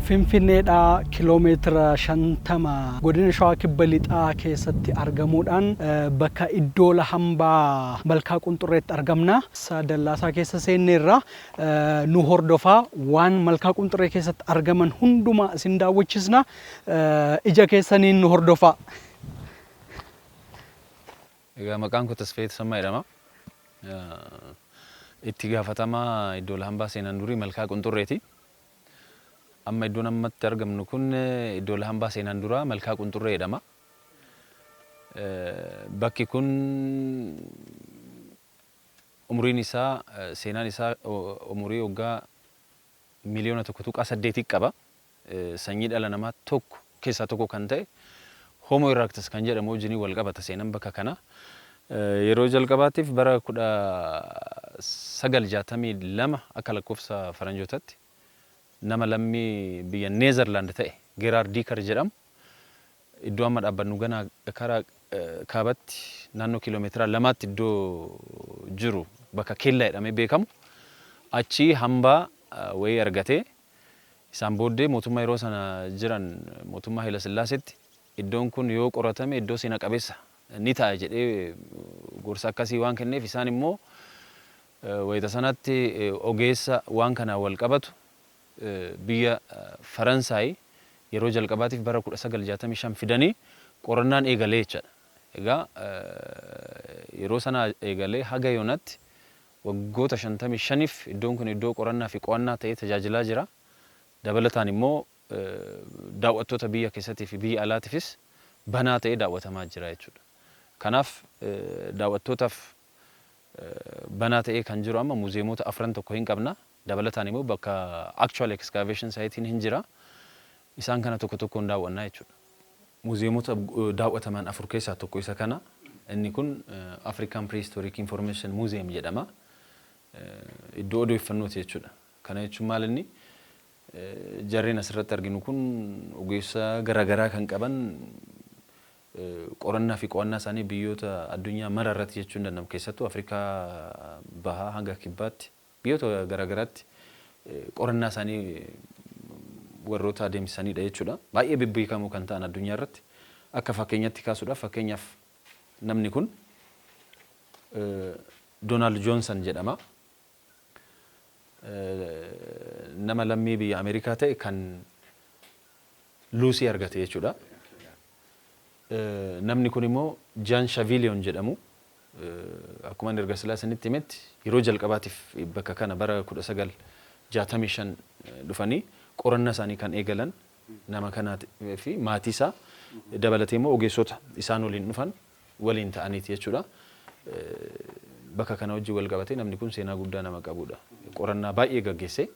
Finfinneedhaa kiloomeetira 50 godina Shawaa Kibba Lixaa keessatti argamuudhaan bakka iddoola hambaa Malkaa Qunxurreetti argamna. Dallaasaa keessa seenneerra. Nu hordofaa, waan Malkaa Qunxurree keessatti argaman hundumaa isin daawwachisna. Ija keessaniin nu hordofaa. Egaa maqaan koo Tasfaayee Tasammaa jedhama. Itti gaafatamaa iddoola hambaa seenaan durii Malkaa Qunxurreeti. Amma iddoon ammatti argamnu kun iddoola hambaa seenaan duraa Malkaa Qunxurree jedhama. Bakki kun umuriin isaa, seenaan isaa umurii waggaa 1.8 miliyoonii qaba. Sanyii dhala namaa tokko keessaa tokko kan ta'e Homo erectus kan jedhamu wajjin wal qabata seenaan bakka kanaa. Yeroo jalqabaatiif bara 1962 akka lakkoofsa faranjootaatti nama lammii biyya Neezerlaand ta'e Geraar Diikar jedhamu iddoo amma dhaabbannu ganaa karaa kaabatti naannoo kiiloomeetira 2tti iddoo jiru, bakka Keellaa jedhamee beekamu, achii hambaa wayii argatee, isaan booddee mootummaa yeroo sana jiran, mootummaa Hayila Sillaaseetti, iddoon kun yoo qoratame iddoo seena qabeessa ni ta'a jedhee gorsa akkasii waan kenneef, isaan immoo wayita sanatti ogeessa waan kanaan wal qabatu biyya Faransaay yeroo jalqabaatiif bara 1965 fidanii qorannaan eegalee jechaadha. Egaa yeroo sana eegalee haga yoonaatti waggoota 55f iddoon kun iddoo qorannaa fi qo'annaa ta'ee tajaajilaa jira. Dabalataan immoo daawwattoota biyya keessattii fi biyya alaatiifis banaa ta'ee daawwatamaa jira jechuudha. Kanaaf daawwattootaaf banaa ta'ee kan jiru amma muuziyeemota afran tokko hin qabna. Dabalataan immoo bakka actual excavation site hin jira. Isaan kana tokko tokkoon daawwannaa jechuudha. Muuziyeemota daawwataman afur keessaa tokko isa kana. Inni kun African Prehistoric Information Museum jedhama. Iddoo odeeffannooti jechuudha. Kana jechuun maal? Inni jarreen asirratti arginu kun ogeessa garaagaraa kan qaban, qorannaa fi qo'annaa isaanii biyyoota addunyaa mara irratti jechuun danda'amu, keessattuu Afrikaa Bahaa hanga Kibbaatti biyyoota garaagaraatti qorannaa isaanii warroota adeemsisanidha jechuudha. Baay'ee bebbeekamoo kan ta'an addunyaa irratti akka fakkeenyatti kaasuudhaaf, fakkeenyaaf namni kun Doonaald Joonsan jedhama. Nama lammii biyya Ameerikaa ta'e kan Luusii argate jechuudha. Namni kun immoo Jaan Shaviiliyoon jedhamu. Akkuma inni erga silaa isinitti himetti, yeroo jalqabaatiif bakka kana bara 1965 dhufanii qorannaa isaanii kan eegalan nama kanaa fi maatii isaa dabalatee immoo ogeessota isaan waliin dhufan waliin ta'aniiti jechuudha. Bakka kana wajjin wal qabatee namni kun seenaa guddaa nama qabudha. Qorannaa baay'ee gaggeesse.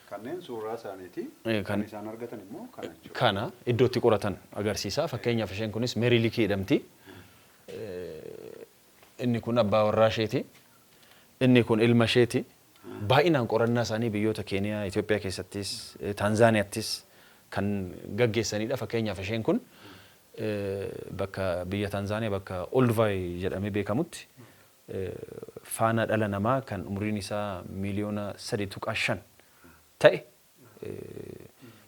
Kanneen suuraa isaaniiti. Kan isaan argatan immoo kana jechuudha. Kana iddoo itti qoratan agarsiisa. Fakkeenyaaf isheen kunis Meerii Likii jedhamti. Inni kun abbaa warraa isheeti. Inni kun ilma isheeti. Baay'inaan qorannaa isaanii biyyoota Keeniyaa, Itoophiyaa keessattis, Taanzaaniyaattis kan gaggeessanidha. Fakkeenyaaf isheen kun bakka biyya Taanzaaniyaa bakka Olduvai jedhamee beekamutti faana dhala namaa kan umriin isaa 3.5 miliyoona ta'e,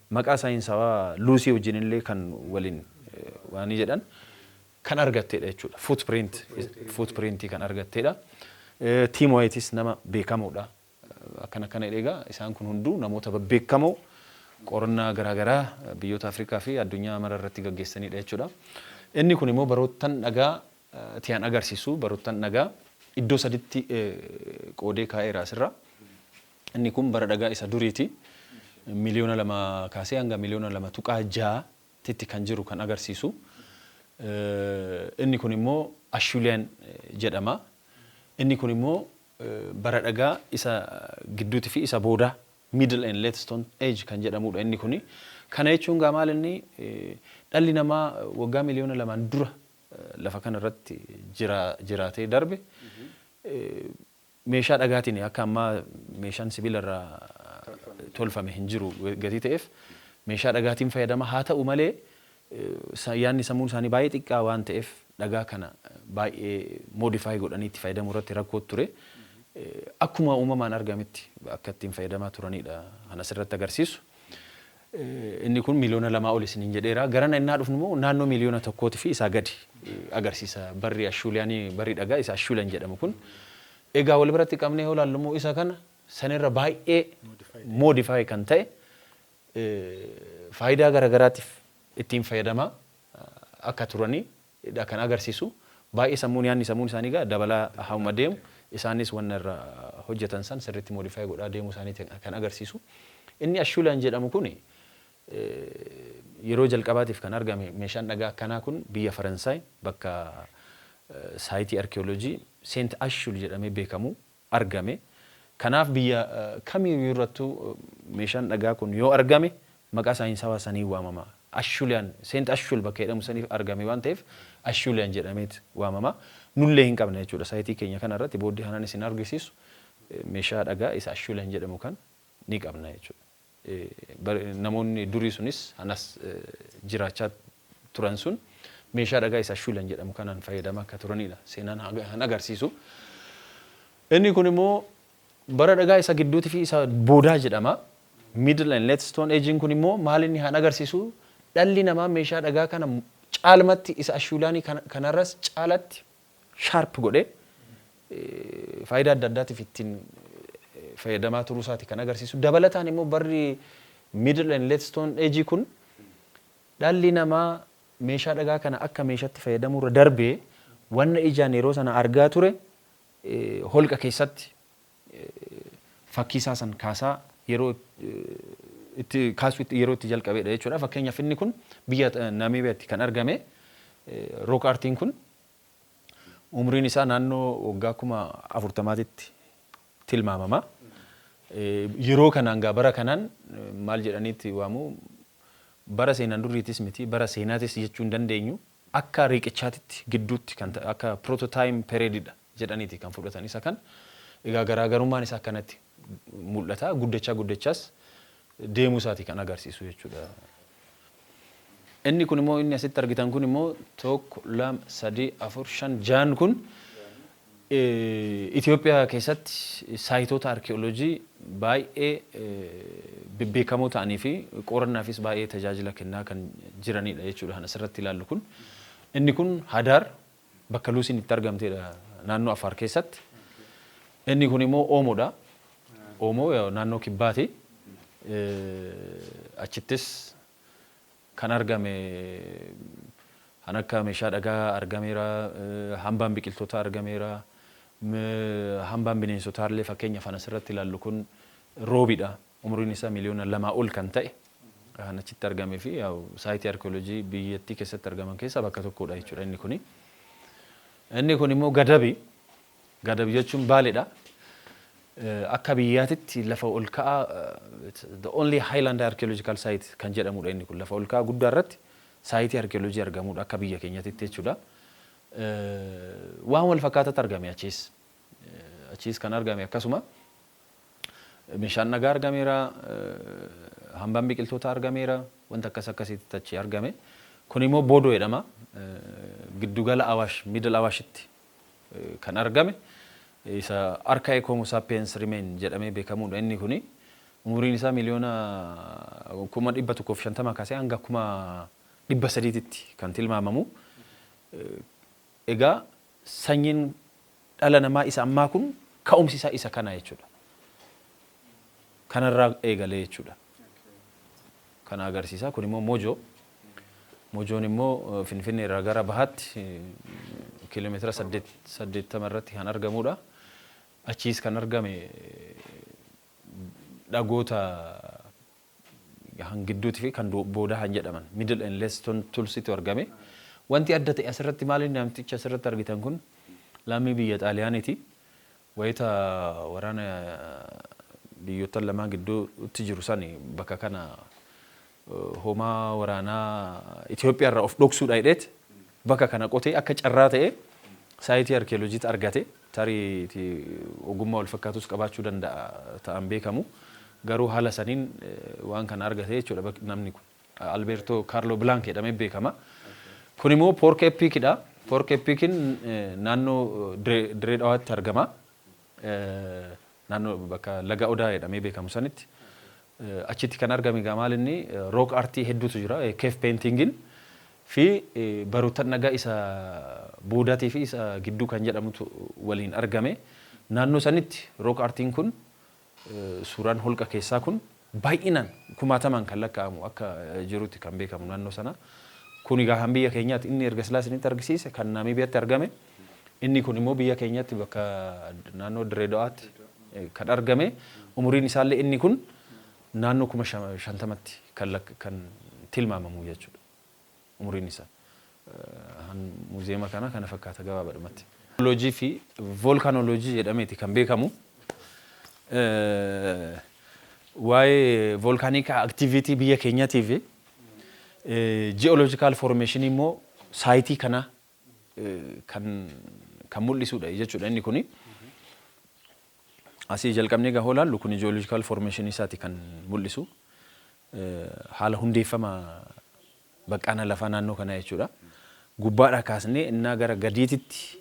maqaa saayinsawaa Luusii wajjin illee kan waliin waan jedhan kan argattedha jechuudha. Footprintii kan argattedha. Tiim Waayitis nama beekamoodha. Akkana kana egaa isaan kun hunduu namoota babbeekamoo qorannaa garaagaraa biyyoota Afrikaa fi addunyaa mara irratti gaggeessanidha jechuudha. Inni kun immoo baroottan dhagaa tiyaan agarsiisu, baroottan dhagaa iddoo saditti qoodee kaa'eera asirra. Inni kun bara dhagaa isa duriiti. 2 miliyoona kaasee hanga 2.6 miliyoonatitti kan jiru kan agarsiisu. Inni kun immoo Acheulean jedhama. Inni kun immoo bara dhagaa isa gidduutii fi isa boodaa, Middle and Late Stone Age kan jedhamudha inni kuni. Kana jechuun gaa maal? Inni dhalli namaa waggaa 2 miliyoonaan dura lafa kana irratti jiraatee darbe meeshaa dhagaatiin, akka ammaa meeshaan sibiila irraa tolfame hin jiru gatii ta'eef, meeshaa dhagaatiin fayyadama. Haa ta'u malee, yaadni sammuun isaanii baay'ee xiqqaa waan ta'eef, dhagaa kana baay'ee modify godhanii itti fayyadamuu irratti rakkoo ture. Akkuma uumamaan argametti akka ittiin fayyadamaa turanidha kan asirratti agarsiisu. Inni kun miliyoona 2 ol isiniin jedheera. Garana innaa dhufnu immoo naannoo miliyoona 1tii fi isaa gadi agarsiisa. Barri Ashuuliyaanii, barri dhagaa isa Ashuuliyan jedhamu kun. Egaa wal biratti qabnee yoo ilaallu immoo, isa kana sanirra baay'ee modify kan ta'e, faayidaa garaagaraatiif ittiin fayyadamaa akka turanii kan agarsiisu. Baay'ee sammuun, yaadni sammuun isaanii egaa dabalaa hamma deemu, isaanis wanna irra hojjetan san sirriitti modify godhaa deemuu isaanii kan agarsiisu. Inni Ashuuliyan jedhamu kun yeroo jalqabaatiif kan argame, meeshaan dhagaa akkanaa kun, biyya Faransaay bakka saayitii arkeoloojii Saint Acheul jedhamee beekamu argame. Kanaaf biyya kamiyyuu irrattuu meeshaan dhagaa kun yoo argame maqaa saayinsawaa sanii waamama. Ashuuliyan, Saint Acheul bakka jedhamu saniif argame waan ta'eef Ashuuliyan jedhameet waamama. Nullee hin qabne jechuudha saayitii keenya kana irratti. Booddee hanan isin argisiisu meeshaa dhagaa isa Ashuuliyan jedhamu kan ni qabna jechuudha. Namoonni durii sunis anas jiraachaa turan sun meeshaa dhagaa isa Ashuuliyan jedhamu kanaan fayyadamaa akka turanidha seenaan kan agarsiisu. Inni kun immoo bara dhagaa isa gidduutii fi isa boodaa jedhama. Middle and Late Stone Age kun immoo maal inni kan agarsiisu? Dhalli namaa meeshaa dhagaa kana caalmatti isa Ashuulaanii kanarras caalatti sharp godhee faayidaa adda addaatiif ittiin fayyadamaa turuu isaati kan agarsiisu. Dabalataan immoo barri Middle and Late Stone Age kun dhalli namaa meeshaa dhagaa kana akka meeshaatti fayyadamuurra darbee wanna ijaan yeroo sana argaa ture holqa keessatti fakkii isaa san kaasaa yeroo itti kaasuu yeroo itti jalqabeedha jechuudha. Fakkeenyaaf inni kun biyya Namiibiyaatti kan argame. Rock artiin kun umriin isaa naannoo waggaa 40,000tti tilmaamama. Yeroo kanaan gaa bara kanaan maal jedhaniitti waamu? Bara seenaan duriitis miti, bara seenaatis jechuu hin dandeenyu, akka riqichaatitti gidduutti kan akka proto-time periodidha jedhaniiti kan fudhatan isa kan. Egaa garaagarummaan isaa akkanatti mul'ata, guddachaa guddachaas deemuu isaati kan agarsiisu jechuudha. Inni kun immoo, inni asitti argitan kun immoo, tokko, lama, sadii, afur, shan, jaan kun Itoophiyaa keessatti saayitoota arkeoloojii baay'ee bebbeekamoo ta'anii fi qorannaafis baay'ee tajaajila kennaa kan jiranidha jechuudha kan asirratti ilaallu kun. Inni kun Hadaar, bakka Luusiin itti argamtedha, naannoo Affaar keessatti. Inni kun immoo Oomoodha. Oomoo naannoo Kibbaati. Achittis kan argame kan akka meeshaa dhagaa argameera, hambaan biqiltootaa argameera, hambaan bineensotaa illee, fakkeenyaaf kan asirratti ilaallu kun roobidha. Umriin isaa miliyoona 2 ol kan ta'e kan achitti argamee fi saayitii arkeoloojii biyyattii keessatti argaman keessaa bakka tokkodha jechuudha inni kuni. Inni kun immoo Gadabi. Gadabi jechuun Baaleedha. Akka biyyaatitti lafa ol ka'aa, the only highland archaeological site kan jedhamudha inni kun. Lafa ol ka'aa guddaa irratti saayitii arkeoloojii argamudha akka biyya keenyatitti jechuudha. Waan wal fakkaataatu argame achiis. Achiis kan argame akkasuma meeshaan dhagaa argameera, hambaan biqiltootaa argameera, wanta akkas akkasiitti achi argame. Kun immoo Boodoo jedhama. Giddugala Awaash, Middle Awaashitti kan argame. Isa Archaic Homo sapiens remain jedhamee beekamudha inni kuni. Umuriin isaa 150,000 kaasee hanga 300,000tti kan tilmaamamu. Egaa sanyiin dhala namaa isa ammaa kun ka'umsi isaa isa kana jechuudha. Kanarraa eegalee jechuudha. Kana agarsiisa. Kun immoo Mojoo. Mojoon immoo Finfinnee irraa gara bahaatti kiiloomeetira 80 irratti kan argamudha. Achiis kan argame dhagoota gidduutii fi kan boodaa kan jedhaman Middle and Late Stone Toolsitu argame. Wanti adda ta'e asirratti maali? Namtichi asirratti argitan kun lammii biyya Xaaliyaaniiti. Wayita waraana biyyoota lamaan gidduutti jiru sani bakka kana homaa waraanaa Itoophiyaa irraa of dhoksuudha jedheet bakka kana qotee, akka carraa ta'e saayitii arkeoloojiitti argate. Tarii ogummaa wal fakkaatus qabaachuu danda'a ta'an beekamu, garuu haala saniin waan kana argate jechuudha namni kun. Alberto Carlo Blanc jedhamee beekama. Kun immoo Porc Epicdha. Porc Epicin naannoo Diree Dhawaatti argama. Naannoo bakka laga Odaa jedhamee beekamu sanitti. Achitti kan argame egaa maal inni rock artii hedduutu jira, cave paintingin fi baruutan dhagaa isa boodaatii fi isa gidduu kan jedhamutu waliin argame. Naannoo sanitti rock artiin kun, suuraan holqa keessaa kun baay'inaan kumaatamaan kan lakkaa'amu akka jirutti kan beekamu naannoo sana. Kun egaa kan biyya keenyaatti inni erga silaa isinitti argisiise kan Naamibiyaatti argame. Inni kun immoo biyya keenyatti bakka naannoo Dirree Dawaatti kan argame. Umuriin isaallee inni kun naannoo 50,000tti kan tilmaamamu jechuudha. Umuriin isaa. Muuziyeema kana kana fakkaata gabaabaadhumatti. Loojii fi volkanoloojii jedhameeti kan beekamu. Waa'ee volcanic activity biyya keenyaatii fi geological formation immoo siteii kana kan mul'isudha jechuudha inni kuni. Asii jalqabnee gaafa ilaallu kun geological formation isaati kan mul'isu. Haala hundeeffama baqqaana lafaa naannoo kanaa jechuudha. Gubbaadhaa kaasnee innaa gara gadiititti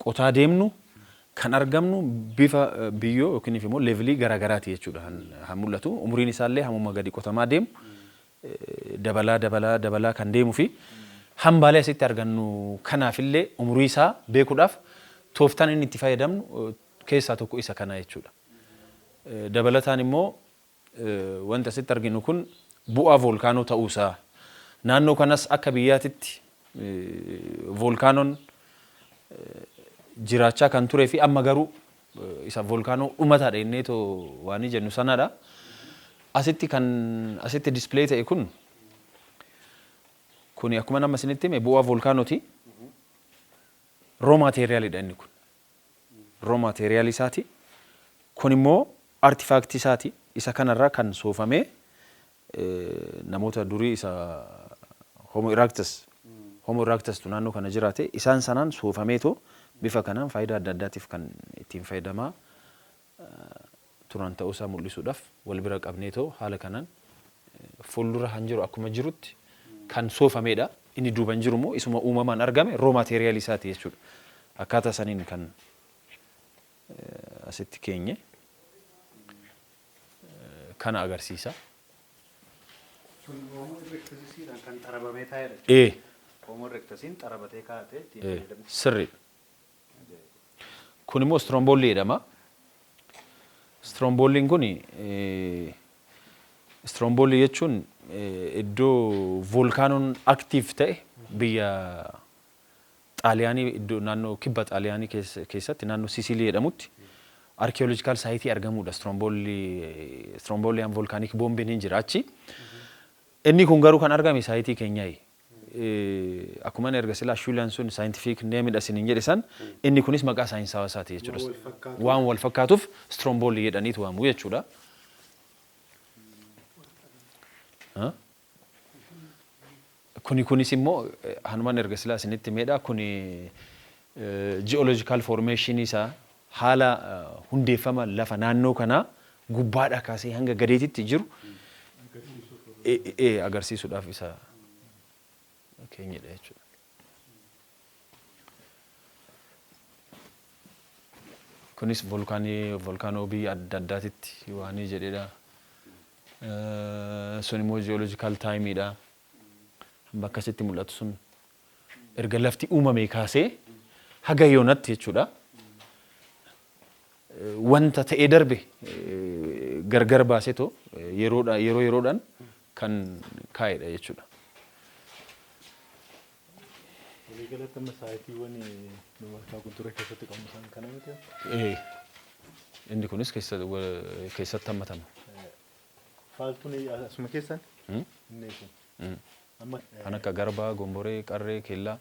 qotaa deemnu kan argamnu bifa biyyoo yookiin immoo levelii garaagaraati jechuudha kan mul'atu. Umuriin isaallee hammuma gadi qotamaa deemu dabalaa dabalaa dabalaa kan deemuu fi hambaalee asitti argannu kanaafillee umurii isaa beekuudhaaf tooftaan inni itti fayyadamnu keessaa tokko isa kana jechuudha. Dabalataan immoo wanti asitti arginu kun bu'aa voolkaanoo ta'uusaa, naannoo kanas akka biyyaatitti voolkaanoon jiraachaa kan turee fi amma garuu isa voolkaanoo dhumataadha jennee too waan jennu sanadha. Asitti kan asitti display ta'e kun kuni akkuma nama isinitti hime bu'aa voolkaanooti. Raw materialidha inni kun. Raw material isaati. Kun immoo artifactii isaati. Isa kanarraa kan soofamee namoota durii isa Homo erectus, Homo erectus tu naannoo kana jiraate, isaan sanaan soofameetoo bifa kanaan faayidaa adda addaatiif kan ittiin fayyadamaa turan ta'uusaa mul'isuudhaaf wal bira qabneetoo haala kanaan fuuldura han jiru akkuma jirutti kan soofamedha. Inni duuban jiru immoo isuma uumamaan argame raw material isaati jechuudha. Akkaataa saniin kan asitti keenye kana agarsiisa. Sun Homo erectusiidhaan kan xarabamee taa'edha. Ee. Homo erectusiin xarabatee kaa'atee ittiin fayyadamu. Sirriidha. Kun immoo Stromboli jedhama. Stromboliin kun, Stromboli jechuun iddoo voolkaanoon active ta'e biyya Xaaliyaanii, iddoo naannoo kibba Xaaliyaanii keessatti naannoo Sisilii jedhamutti archaeological siteii argamudha. Stromboli, Strombolian volcanic bombiin hin jira achi. Inni kun garuu kan argame siteii keenyaayi. Akkuma erga silaa Acheulean sun scientific nameidha isiniin jedhe san, inni kunis maqaa saayinsawaa isaati jechuudha. Waan wal fakkaatuuf Stromboli jedhaniitu waamu jechuudha. Kuni kunis immoo hanuman erga silaa isinitti himeedha. Kuni geological formation isaa, haala hundeeffama lafa naannoo kanaa gubbaadhaa kaasee hanga gadeetitti jiru agarsiisuudhaaf isa keenyedha jechuudha. Kunis volkaanii, volkaanoo biyya adda addaatitti waan jedhedha. Sun immoo geological timeiidha. Bakka asitti mul'atu sun erga lafti uumame kaasee haga yoonatti jechuudha. Wanta ta'ee darbe gargar baasetoo yeroodha yeroo yeroodhaan kan kaa'edha jechuudha. Waliigalatti amma siteiiwwan nu Malkaa Qunxurree keessatti qabnu isaan kana miti? Inni kunis keessatti hammatama. Faaltuun asuma keessan? Inni kun. Amma Kan akka garbaa, gomboree, qarree, kellaa,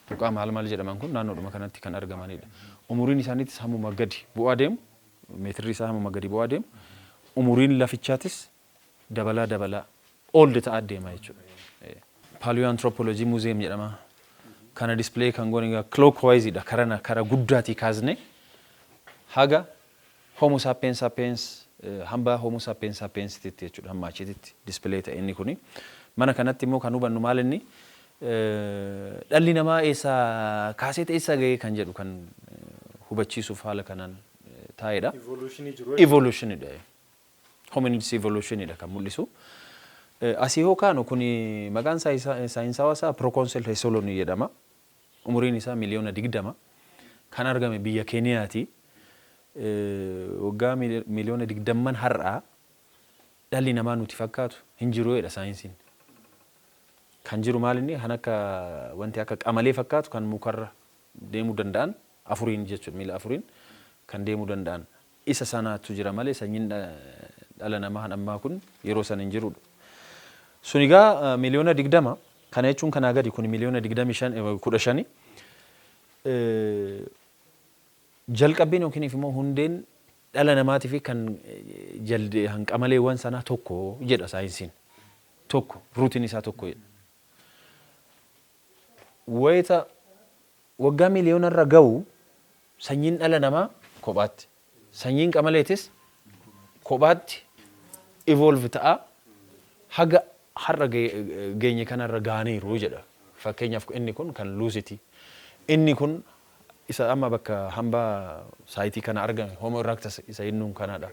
tuqaa maal maal jedhaman kun naannoodhuma kanatti kan argamanidha. Umuriin isaaniitis hammuma gadi bu'aa deemu, meetirri isaa hammuma gadi bu'aa deemu, umuriin lafichaatis dabalaa dabalaa old ta'aa deema jechuudha. Paleoanthropology Museum jedhama. Kana display kan goone egaa clockwise dha, kara guddaatii kaasne haga Homo sapiens sapiens, hambaa Homo sapiens sapiensitti jechuudha, hamma achitti display ta'e inni kuni. Mana kanatti immoo kan hubannu maal inni dhalli namaa eessaa kaasee eessa ga'ee kan jedhu kan hubachiisuuf haala kanaan taa'edha. Evolutionii jiru. Evolutionidha. Hominids evolutionidha kan mul'isu. Asii hoo kaanu, kun maqaan saayinsawaa isaa Proconsul hesoloni jedhama. Umuriin isaa miliyoona 20, kan argame biyya Keeniyaati. Waggaa miliyoona 20n har'aa dhalli namaa nuti fakkaatu hin jiru jedha saayinsiin. Kan jiru maal, inni kan akka wanti akka qamalee fakkaatu kan mukarra deemuu danda'an afuriin jechuudha, miila afuriin kan deemuu danda'an isa sanaatu jira malee sanyiin dhala namaa kan ammaa kun yeroo sana hin jirudha. Sun egaa miliyoona 20 kana jechuun kanaa gadi kun miliyoona 25, 15. Jalqabbiin yookiin immoo hundeen dhala namaatii fi kan jalde hanqamaleewwan sanaa tokko jedha saayinsiin. Tokko, rootiin isaa tokko jedha. Wayita waggaa miliyoona irra ga'u sanyiin dhala namaa kophaatti, sanyiin qamaleetis kophaatti evolve ta'a, haga har'a geenye kanarra ga'aniiru jedha. Fakkeenyaaf, inni kun kan Luusiti. Inni kun isa amma bakka hambaa site kana argame, Homo erectus isa innuun kanadha.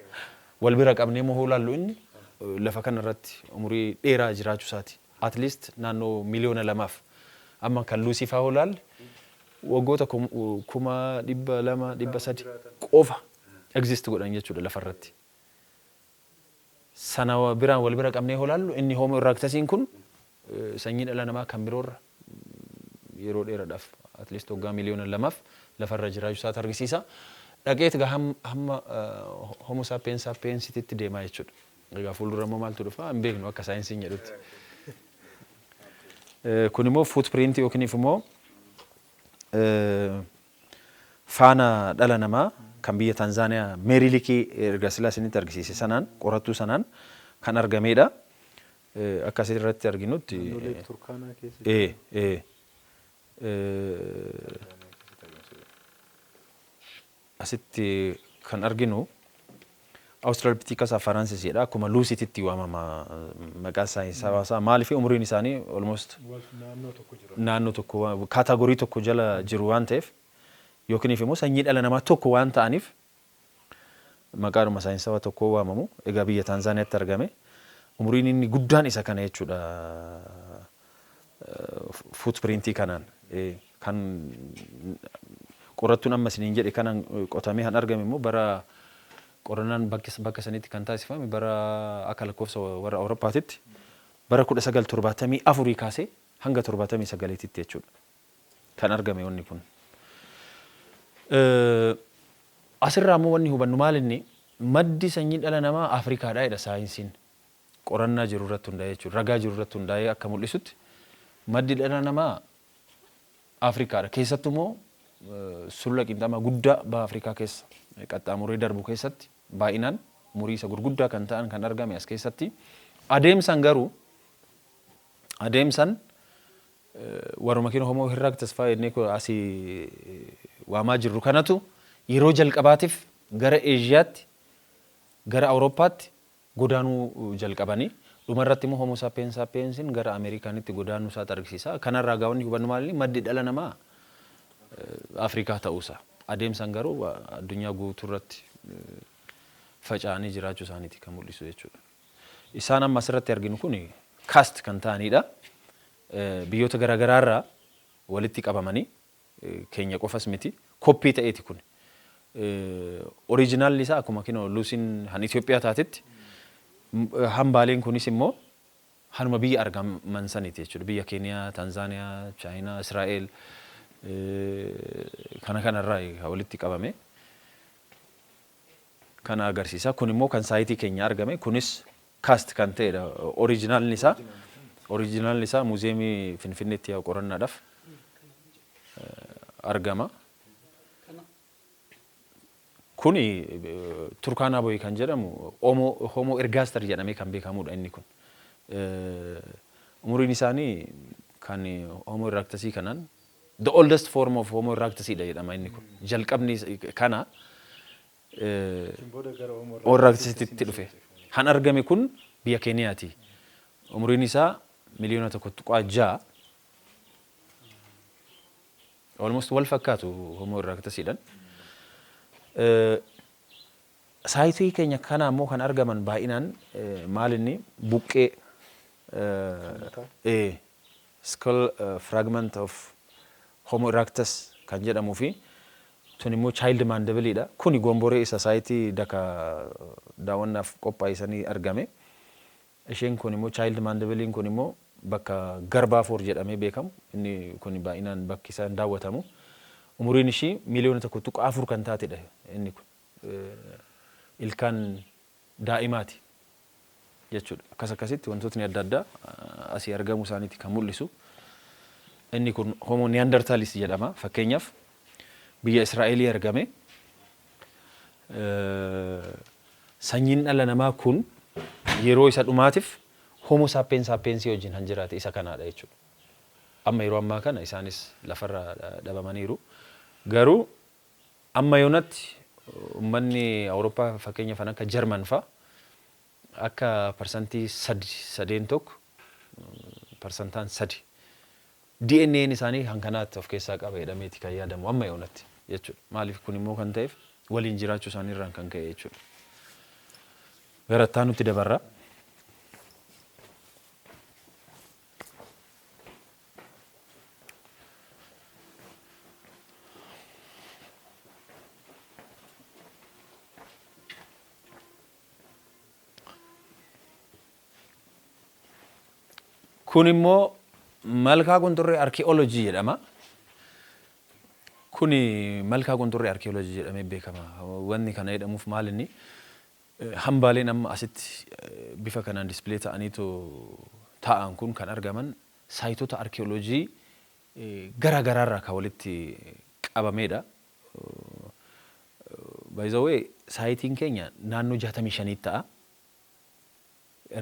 Wal bira qabnee moo ilaallu, inni lafa kanarratti umurii dheeraa jiraachuu isaati. At least naannoo miliyoona 2f. Amma kan Luusii fa'aa hoo ilaalle, waggoota 200,000, 300 qofa exist godhan jechuudha lafarratti. Sana biraan wal bira qabnee hoo ilaallu, inni Homo erectusiin kun sanyii dhala namaa kan biroorra yeroo dheeraadhaaf, at least waggaa miliyoona 2f lafarra jiraachuu isaati argisiisa. Dhaqeet egaa hamma Homo sapiens sapiensititti deemaa jechuudha. Egaa fuuldura immoo maaltu dhufa hin beeknu akka saayinsiin jedhutti. Kun immoo footprint yookiin immoo faana dhala namaa kan biyya Tanzaaniyaa Meeri Likii erga silaa isinitti argisiise sanaan, qorattuu sanaan kan argamedha. Akka asirratti arginutti Naannoo Lake Turkaanaa keessa. Ee, asitti kan arginu Australopithecus afarensis jedha. Akkuma Luusititti waamama maqaa saayinsawaa isaa. Maaliif? Umuriin isaanii almost Naannoo tokko jira. Naannoo tokko, category tokko jala jiru waan ta'eef, yookiin immoo sanyii dhala namaa tokko waan ta'aniif maqaadhuma saayinsawaa tokko waamamu. Egaa biyya Taanzaaniyaatti argame. Umuriin inni guddaan isa kana jechuudha. Footprintii kanaan kan qorattuun amma isiniin jedhe kanaan qotamee kan argame immoo, bara qorannaan bakka sanitti kan taasifame bara akka lakkoofsa warra Awurooppaatitti bara 1974 kaasee hanga 79titti jechuudha kan argame wanni kun. Asirraa immoo wanni hubannu maal, inni maddi sanyii dhala namaa Afrikaadha jedha saayinsiin. Qorannaa jiru irratti hundaa'ee jechuudha. Ragaa jiru irratti hundaa'ee akka mul'isutti maddi dhala namaa Afrikaadha. Keessattuu immoo sulula qiinxamaa guddaa baha Afrikaa keessa qaxxaamuree darbu keessatti baay'inaan umurii isa gurguddaa kan ta'an kan argame as keessatti. Adeemsan garuu, adeemsan waruma keenya Homo erectus fa'aa jennee asii waamaa jirru kanatu yeroo jalqabaatiif gara Eeshiyaatti, gara Awurooppaatti godaanuu jalqabanii, dhumarratti immoo Homo sapiens sapiensin gara Ameerikaanitti godaanuu isaati argisiisa. Kanarraa gaa wanni hubannu maali? Maddi dhala namaa Afrikaa ta'uusaa. Adeemsan garuu addunyaa guutuurratti faca'anii jiraachuu isaaniiti kan mul'isu jechuudha. Isaan amma asirratti arginu kun cast kan ta'anidha. Biyyoota garaagaraarraa walitti qabamanii, keenya qofas miti. Koppii ta'eeti kun. Originalli isaa akkuma kinoo Luusiin han Itoophiyaa taatetti, hambaaleen kunis immoo hanuma biyya argaman saniiti jechuudha. Biyya Keeniyaa, Tanzaaniyaa, Chaayinaa, Israa'el kana kanarraa walitti qabame kana agarsiisa. Kun immoo kan site keenya argame, kunis cast kan ta'edha. Originalli isaa muuziyeemii Finfinneetti yaa'u qorannaadhaaf argama. Kuni Turkaanaa Boy kan jedhamu, Homo ergaster jedhamee kan beekamudha inni kun. Umuriin isaanii kan Homo erectusii kanaan the oldest form of Homo erectusidha jedhama inni kun. Jalqabni kana erectusitti dhufe. Han argame kun biyya Keeniyaati. Umuriin isaa miliyoona 1.6, almost wal fakkaatu Homo erectusiidhaan. Saayitii keenya kana ammoo kan argaman baay'inaan maal inni buqqee, skull fragment of Homo erectus kan jedhamuu fi tun immoo child mandible dha. Kuni gomboree isa saayitii daka daawwannaaf qophaa'isanii argame. Isheen kun immoo, child mandible kun immoo, bakka Garbaa Foor jedhamee beekamu. Inni kun baay'inaan bakki isaan daawwatamu. Umuriin ishii miliyoona 1.4 kan taatedha inni kun. Ilkaan daa'imaati jechuudha. Akkas akkasitti wantootni adda addaa asii argamuu isaaniiti kan mul'isu. Inni kun Homo neanderthalis jedhama. Fakkeenyaaf, biyya Israa'elii argame. Sanyiin dhala namaa kun yeroo isa dhumaatiif Homo sapiens sapiensii wajjin kan jiraate isa kanaadha jechuudha. Amma yeroo ammaa kana isaanis lafarra dhabamaniiru. Garuu amma yoonatti uummanni Awurooppaa, fakkeenyaaf kan akka Jarman fa'a, akka parsantii sadi sadeen tokko, parsantaan 3 DNA'n isaanii kan kanaatti of keessaa qaba jedhameeti kan yaadamu amma yoonatti jechuudha. Maaliif kun immoo kan ta'eef waliin jiraachuu isaanii irraan kan ka'e jechuudha. Gara itti dabarra. Kun immoo Malkaa Qunxurree Arki'oolojii jedhama. Kuni Malkaa Qunxurree Arki'oolojii jedhamee beekama. Wanni kana jedhamuuf maal inni hambaaleen amma asitti bifa kanaan display ta'aniitu taa'an kun kan argaman saayitoota arki'oolojii garaa garaarraa kan walitti qabamedha. By the way, saayitiin keenya naannoo 65 ta'a.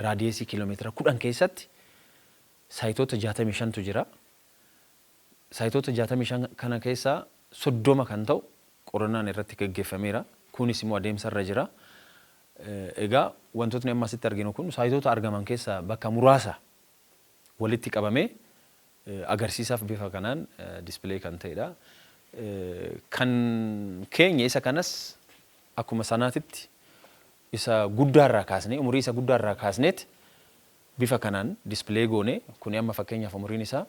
Raadiyeesii kiiloomeetira 10 keessatti saayitoota 65tu jira. Saayitoota 65 kana keessaa 30 kan ta'u qorannaan irratti gaggeeffameera. Kunis immoo adeemsa irra jira. Egaa wantootni amma asitti arginu kun saayitoota argaman keessaa bakka muraasa walitti qabamee agarsiisaaf bifa kanaan display kan ta'edha. Kan keenya isa kanas akkuma sanaatitti isa guddaarraa kaasnee, umurii isa guddaarraa kaasneet bifa kanaan display goone. Kuni amma fakkeenyaaf umuriin isaa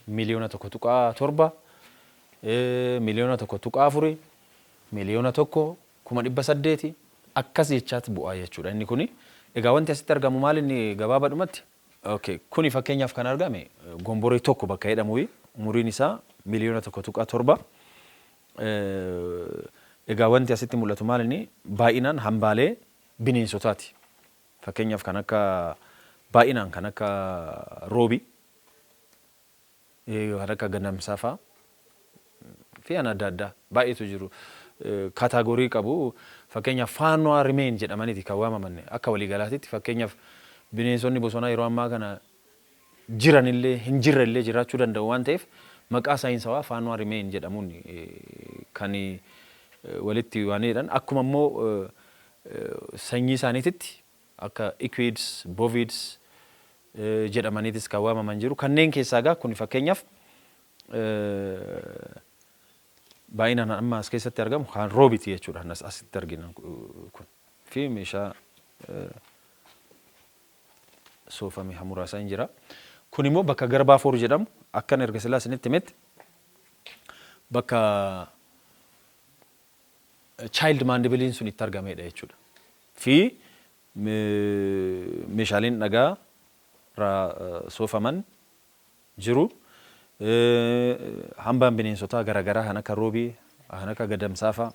miliyoona 1.7, miliyoona 1.4, 1,800,000 akkas jechaatti bu'aa jechuudha inni kuni. Egaa wanti asitti argamu maal inni gabaabadhumatti? Okay. Kuni fakkeenyaaf kan argame Gomboree tokko bakka jedhamu, umuriin isaa miliyoona 1.7. Egaa wanti asitti mul'atu maal inni baay'inaan hambaalee bineensotaati. Fakkeenyaaf kan akka baay'inaan kan akka roobii, kan akka ganamsaa fa'a fi kan adda addaa baay'eetu jiru. Category qabu, fakkeenyaaf faunal remain jedhamaniiti kan waamaman akka waliigalaatitti. Fakkeenyaaf bineensonni bosonaa yeroo ammaa kana jiranillee hin jirrellee jiraachuu danda'u waan ta'eef, maqaa saayinsawaa faunal remain jedhamuun kan walitti waan jedhan. Akkuma immoo sanyii isaaniititti akka equids, bovids jedhamaniitis kan waamaman jiru. Kanneen keessaa egaa kun fakkeenyaaf baay'inaan amma as keessatti argamu kan roobiti jechuudha. Asitti argina kun fi meeshaa soofame muraasa hin jira. Kun immoo bakka Garbaa Foor jedhamu, akkan erga silaa isinitti himetti, bakka child mandibleiin sun itti argamedha jechuudha. Fi meeshaaleen dhagaa irraa soofaman jiru. Hambaan bineensotaa garaagaraa kan akka roobii, kan akka gadamsaa fa'a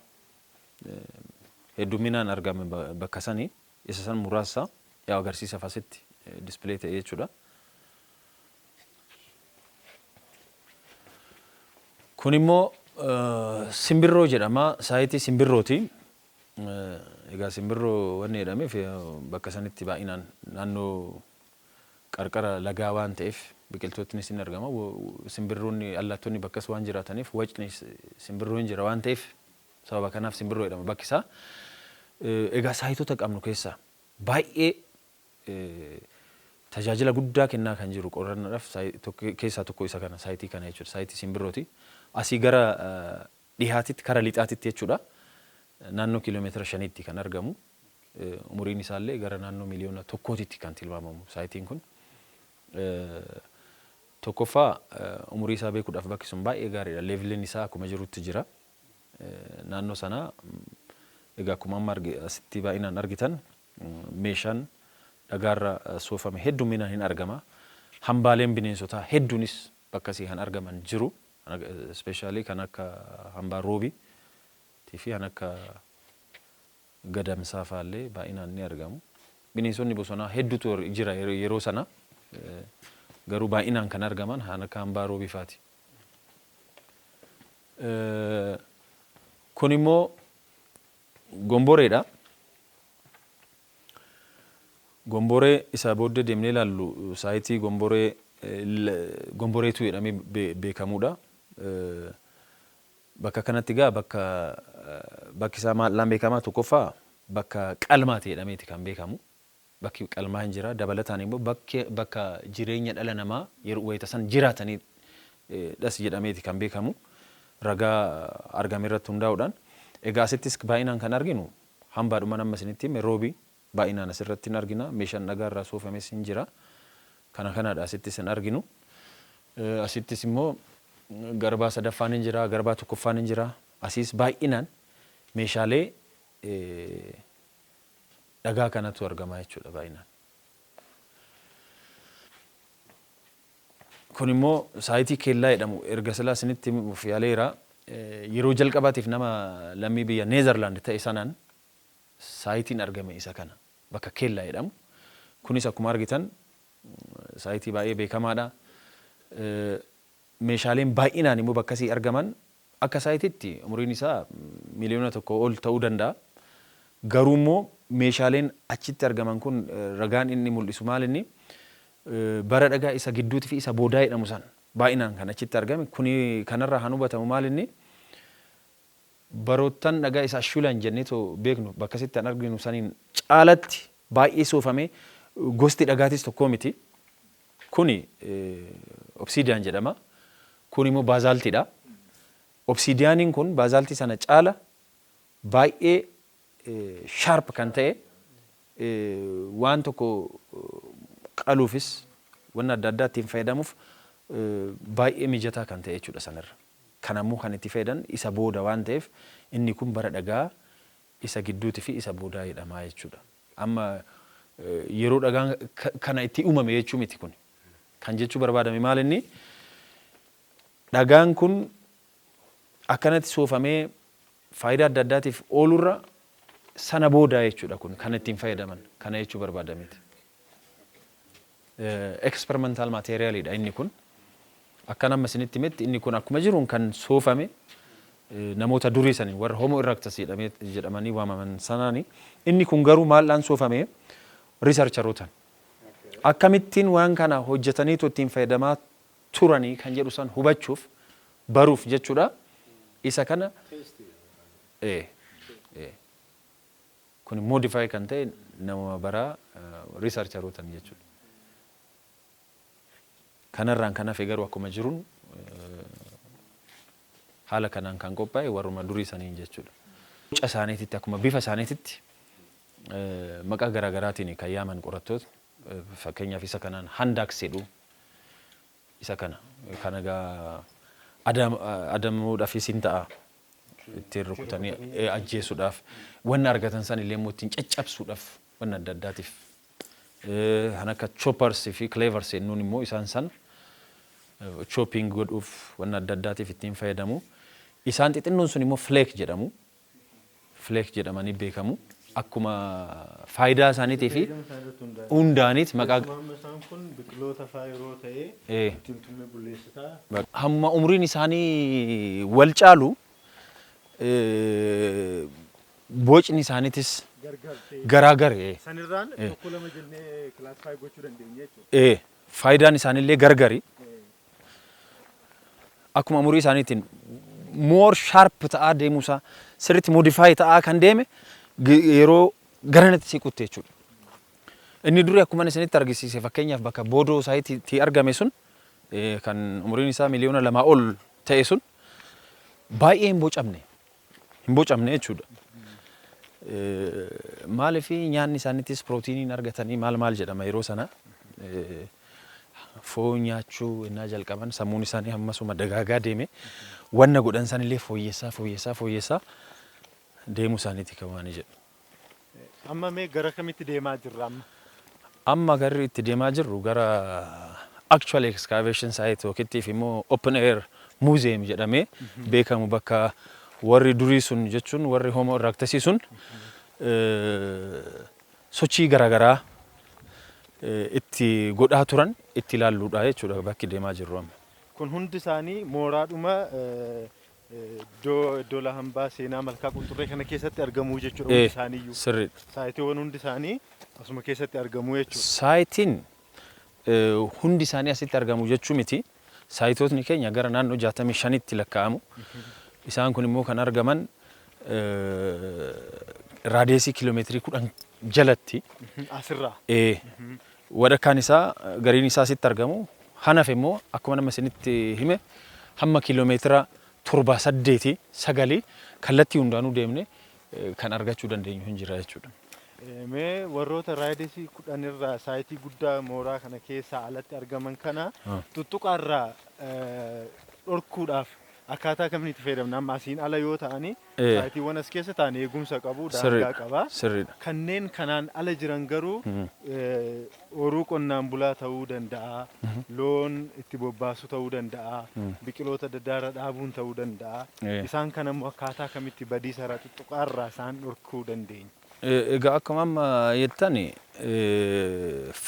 hedduminaan argame bakka sanii. Isa san muraasa yaa agarsiisaaf asitti display ta'e jechuudha. Kun immoo simbirroo jedhama. Saayitii simbirrooti. Egaa simbirroo wanni jedhameef bakka sanitti baay'inaan naannoo qarqara lagaa waan ta'eef biqiltootnis ni argama. Simbirroonni, allaattonni bakkas waan jiraataniif, wacni simbirroo hin jira waan ta'eef, sababa kanaaf simbirroo jedhama bakki isaa. Egaa saayitoota qabnu keessaa baay'ee tajaajila guddaa kennaa kan jiru qorannoodhaaf keessaa tokko isa kana, saayitii kana jechuudha. Saayitii simbirrooti. Asii gara dhihaatitti, kara lixaatitti jechuudha. naannoo kiiloomeetira 5tti kan argamu. Umuriin isaallee gara naannoo miliyoona 1titti kan tilmaamamu saayitiin kun. Tokkoffaa, umurii isaa beekuudhaaf bakki sun baay'ee gaariidha. Leveliin isaa akkuma jirutti jira. Naannoo sana egaa akkuma amma asitti baay'inaan argitan, meeshaan dhagaarra soofame hedduminaan hin argama. Hambaaleen bineensotaa hedduunis bakkasii kan argaman jiru. Especially kan akka hambaa roobii fi kan akka gadamsaa faallee baay'inaan ni argamu. Bineensonni bosonaa hedduutu jira yeroo sana, garuu baay'inaan kan argaman kan akka hambaa roobii faati. Kun immoo gomboreedha. Gomboree isa booddee deemnee ilaallu, saayitii gomboree gomboreetu jedhamee beekamudha. Bakka kanatti egaa bakki isaa maallaan beekamaa? Tokkoffaa, bakka qalmaati jedhameeti kan beekamu. Bakki qalmaa hin jira. Dabalataan immoo bakka jireenya dhala namaa yeroo wayita san jiraatanii dhas jedhameeti kan beekamu. Ragaa argame irratti hundaa'uudhaan. Egaa asittis baay'inaan kan arginu hambaadhuma nama isinitti hime, roobii baay'inaan asirratti hin argina. Meeshaan dhagaa irraa soofames hin jira. Kana kanadha asittis hin arginu. Asittis immoo garbaa sadaffaan hin jira, garbaa tokkoffaan hin jira. Asiis baay'inaan meeshaalee dhagaa kanatu argama jechuudha baay'inaan. Kun immoo saayitii keellaa jedhamu erga silaa isinitti himuuf yaaleera. Yeroo jalqabaatiif nama lammii biyya Neezerlaand ta'e sanaan saayitiin argame isa kana, bakka keellaa jedhamu. Kunis akkuma argitan saayitii baay'ee beekamaadha. Meeshaaleen baay'inaan immoo bakkasii argaman akka saayitiitti umuriin isaa miliyoona 1 ol ta'uu danda'a. Garuu immoo meeshaaleen achitti argaman kun ragaan inni mul'isu maal? Inni bara dhagaa isa gidduutii fi isa boodaa jedhamu san baay'inaan kan achitti argame. Kuni kanarraa kan hubatamu maal? Inni baroottan dhagaa isa Acheulean jenneetoo beeknu bakkasitti kan arginu saniin caalatti baay'ee soofame. Gosti dhagaatis tokkoo miti. Kuni obsiidiyaan jedhama. Kun immoo baazaaltiidha. Obsiidiyaaniin kun baazaaltii sana caala baay'ee sharp kan ta'e, waan tokko qaluufis wanna adda addaa ittiin fayyadamuuf baay'ee mijataa kan ta'e jechuudha sanarra. Kanammoo kan itti fayyadan isa booda waan ta'eef, inni kun bara dhagaa isa gidduutii fi isa boodaa jedhama jechuudha. Amma yeroo dhagaan kana itti uumame jechuu miti kun. Kan jechuu barbaadame maal? Inni dhagaan kun akkanatti soofamee faayidaa adda addaatiif oolurra sana boodaa jechuudha, kun kan ittiin fayyadaman kana jechuu barbaadameeti. Experimental materialidha inni kun. Akka nama isinitti himetti, inni kun akkuma jiruun kan soofame namoota durii sanii warra Homo erectus jedhamanii waamaman sanaani. Inni kun garuu maal'aan soofame? Researcherootaan. Akkamittiin waan kana hojjetaniitu ittiin fayyadamaa turanii kan jedhu san hubachuuf, baruuf jechuudha. Isa kana kun modify kan ta'e nama baraa researcherootaan jechuudha. Kanarraan kan hafe garuu akkuma jiruun haala kanaan kan qophaa'e warruma durii saniin jechuudha. Boca isaaniititti, akkuma bifa isaaniititti maqaa garaagaraatiin kan yaaman qorattoota. Fakkeenyaaf, isa kanaan handaaks jedhu. Isa kana kan egaa adamuudhaafis hin ta'a, ittiin rukutanii ajjeesuudhaaf, wanna argatan san illee immoo ittiin caccabsuudhaaf, wanna adda addaatiif. Kan akka choppers fi cleavers jennuun immoo isaan san chopping godhuuf, wanna adda addaatiif ittiin fayyadamu. Isaan xixinnoon sun immoo flake jedhamu. Flake jedhamanii beekamu. Akkuma faayidaa isaaniitii fi hundaaniit maqaa. Isaan kun biqiloota fa'aa yeroo ta'e ittiin tumee bulleessitaa. Hamma umriin isaanii wal caalu bocni isaaniitis garaagar. Sanirraan tokko lama jennee classify gochuu dandeenya jechuudha. Faayidaan isaaniillee gargari. Akkuma umurii isaaniitiin more sharp ta'aa deemuusaa, sirriitti modify ta'aa kan deeme yeroo garanatti siqutti jechuudha. Inni duri akkuma isinitti argisiise, fakkeenyaaf bakka boodoo isaatti argame sun, kan umuriin isaa miliyoona 2 ol ta'e sun, baay'ee hin bocamne. Hin bocamne jechuudha. Maaliif nyaanni isaaniittis pirootiiniin argatanii maal maal jedhama yeroo sana. Foon nyaachuu innaa jalqaban sammuun isaanii hammasuma dagaagaa deeme, wanna godhan sanillee fooyyessaa fooyyessaa fooyyessaa deemuu isaaniiti kan waan jedhu. Amma mee gara kamitti deemaa jirra amma? Amma garri itti deemaa jirru gara actual excavation site yookiin immoo open air museum jedhamee beekamu, bakka warri durii sun, jechuun warri Homo erectus sun sochii garaagaraa itti godhaa turan itti ilaalluudha jechuudha bakki deemaa jirru amma. Kun hundi isaanii mooraadhuma iddoo hambaa seenaa Malkaa Qunxurree kana keessatti argamu jechuudha hundi isaaniiyyuu. Sirriidha. Saayitiiwwan hundi isaanii asuma keessatti argamu jechuudha. Saayitiin hundi isaanii asitti argamu jechuu miti. Saayitootni keenya gara naannoo 65tti lakkaa'amu. Isaan kun immoo kan argaman radiusii kiiloomeetirii 10 jalatti. Asirraa. Walakkaan isaa, gariin isaa asitti argamu. Hanaf immoo akkuma nama isinitti hime hamma kiiloomeetira 7, 8, 9 kallattii hundaanuu deemne kan argachuu dandeenyu hin jira jechuudha. Mee warroota radiusii 10 irraa saayitii guddaa mooraa kana keessaa alatti argaman kana tuttuqaarraa dhorkuudhaaf akkaataa kamiin itti fayyadamna? Amma asiin ala yoo ta'ani, saayitiiwwan as keessa ta'an eegumsa qabu, daangaa qaba. Kanneen kanaan ala jiran garuu horuu qonnaan bulaa ta'uu danda'a, loon itti bobbaasuu ta'uu danda'a, biqiloota adda addaa irra dhaabuun ta'uu danda'a. Isaan kana immoo akkaataa kamitti badiisa irraa, tuttuqaarraa isaan dhorkuu dandeenya? Egaa akkuma amma jettan,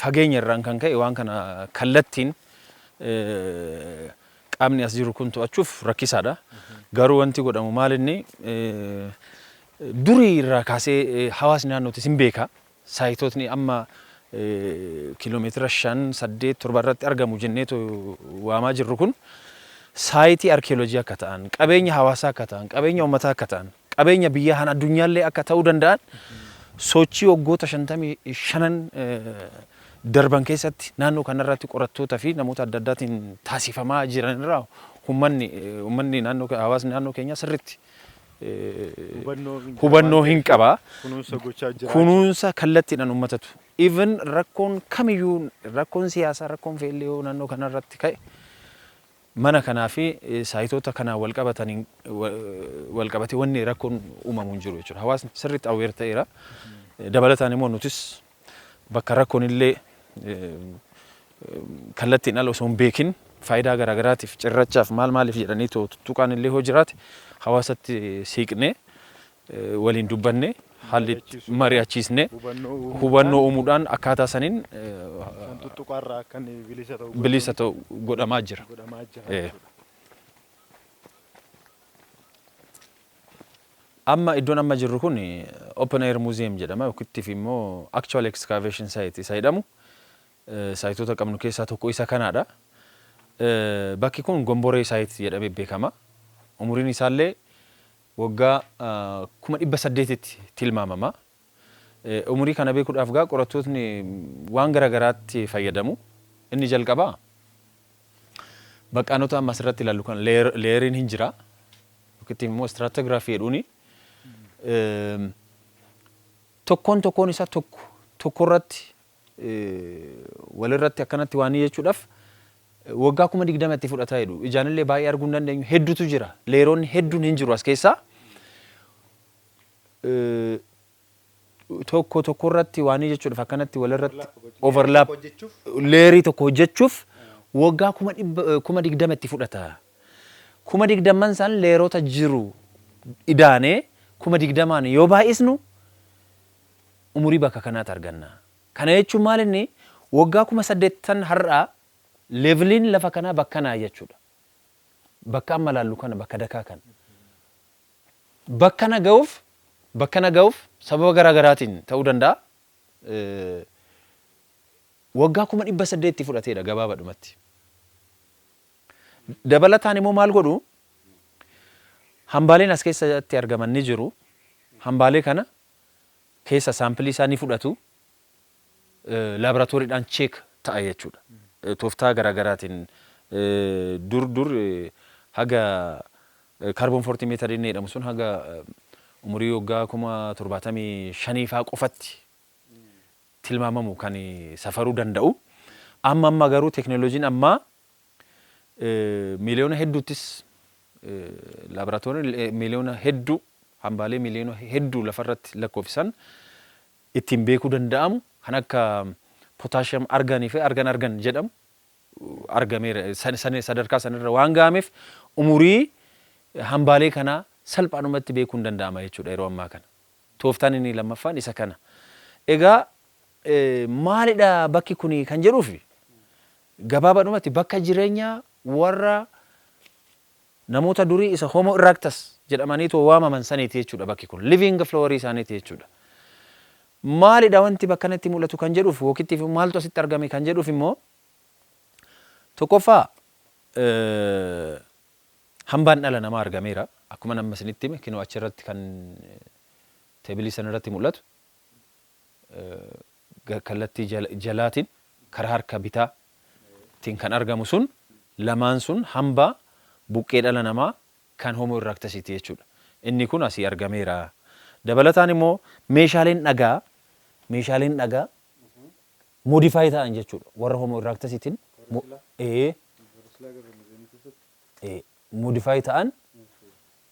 fageenya irraan kan ka'e waan kana kallattiin qaamni as jiru kun to'achuuf rakkisaadha. Garuu wanti godhamu maal, inni durii irraa kaasee hawaasni naannootis hin beeka. Saayitootni amma kiiloomeetira 5, 8, 7 irratti argamu jenneetu waamaa jirru kun saayitii arkeoloojii akka ta'an, qabeenya hawaasaa akka ta'an, qabeenya uummataa akka ta'an, qabeenya biyya han addunyaallee akka ta'uu danda'an sochii waggoota 55n darban keessatti naannoo kanarratti qorattoota fi namoota adda addaatiin taasifamaa jiran irraa uummanni naannoo, hawaasni naannoo keenyaa sirriitti hubannoo hin qaba. Kunuunsa gochaa jira. Kunuunsa kallattiidhaan uummatatu. Even rakkoon kamiyyuu, rakkoon siyaasaa, rakkoon feellee yoo naannoo kanarratti ka'e, mana kanaa fi saayitoota kanaan wal qabataniin wal qabatee wanni rakkoon uumamu hin jiru jechuudha. Hawaasni sirriitti aware ta'eera. Dabalataan immoo nutis bakka rakkoon illee kallattiin ala osoo hin beekin faayidaa garaagaraatiif, cirrachaaf, maal maaliif jedhanii tuttuqaan illee hoo jiraate, hawaasatti siiqnee waliin dubbanne, haalli mari'achiisne, hubannoo uumuudhaan akkaataa saniin Kan tuttuqaarraa akka inni bilisa ta'u bilisa ta'u godhamaa jira. Godhamaa jira jechuudha. Amma iddoon amma jirru kun Open Air Museum jedhama yookiin immoo Actual Excavation Site isa jedhamu. Saayitoota qabnu keessaa tokko isa kanaadha. Bakki kun Gomboree site jedhamee beekama. Umuriin isaallee waggaa 800,000tti tilmaamama. Umurii kana beekuudhaaf gaa qorattootni waan garaagaraatti fayyadamu. Inni jalqabaa baqqaanota amma asirratti ilaallu kan layeriin hin jira. Yookiin immoo stratigraphy jedhuuni. Tokkoon tokkoon isaa tokko tokkorratti walirratti akkanatti waan jechuudhaaf waggaa 20,000 itti fudhataa jedhu. Ijaanillee baay'ee arguu hin dandeenyu. Hedduutu jira. Layeroonni hedduun hin jiru as keessaa. Tokko tokkorratti waan jechuudhaaf akkanatti walirratti overlap layerii tokko hojjechuuf waggaa 20,000 itti fudhata. 20,000n san layeroota jiru idaanee 20,000n yoo baay'isnu umurii bakka kanaatti arganna. Kana jechuun maal, inni waggaa 8000 har'aa leveliin lafa kanaa bakka kanaa jechuudha. Bakka amma laallu kana, bakka dakaa kana. Bakka na ga'uuf sababa garaa garaatiin ta'uu danda'a. Waggaa 800,000 fudhateedha gabaabaadhumatti. Dabalataan immoo maal godhu, hambaaleen as keessatti argaman ni jiru. Hambaalee kana keessa saampilii isaa ni fudhatu. Laaboraatooriidhaan check ta'a jechuudha. Tooftaa garaagaraatiin dur dur haga carbon 14 method inni jedhamu sun haga Umurii waggaa 75,000 faa qofatti tilmaamamu kan safaruu danda'u. Amma amma garuu teekinooloojiin ammaa miiliyoona hedduuttis, laaboraatoorii miiliyoona hedduu, hambaalee miiliyoona hedduu lafarratti lakkoofsisan ittiin beekuu danda'amu kan akka potassium argonii fi argon argon jedhamu argameera. Sadarkaa sanarra waan ga'ameef umurii hambaalee kanaa salphaadhumatti beekuun danda'ama jechuudha yeroo ammaa kana. Tooftaan inni lammaffaan isa kana. Egaa maalidha bakki kuni kan jedhuuf, gabaabaadhumatti bakka jireenyaa warra namoota durii isa Homo erectus jedhamaniitoo waamaman saniiti jechuudha bakki kun. Living floorii isaaniiti jechuudha. Maalidha wanti bakka kanatti mul'atu kan jedhuuf, yookiin maaltu asitti argame kan jedhuuf immoo, tokkoffaa hambaan dhala namaa argameera. Akkuma nama isinitti hime, kinoo achirratti kan tableii sanarratti mul'atu kallattii jalaatiin karaa harka bitaatiin kan argamu sun lamaan sun hambaa buqqee dhala namaa kan Homo erectusiiti jechuudha. Inni kun asii argameera. Dabalataan immoo meeshaaleen dhagaa modify ta'an jechuudha. Warra Homo erectusiitiin modify ta'an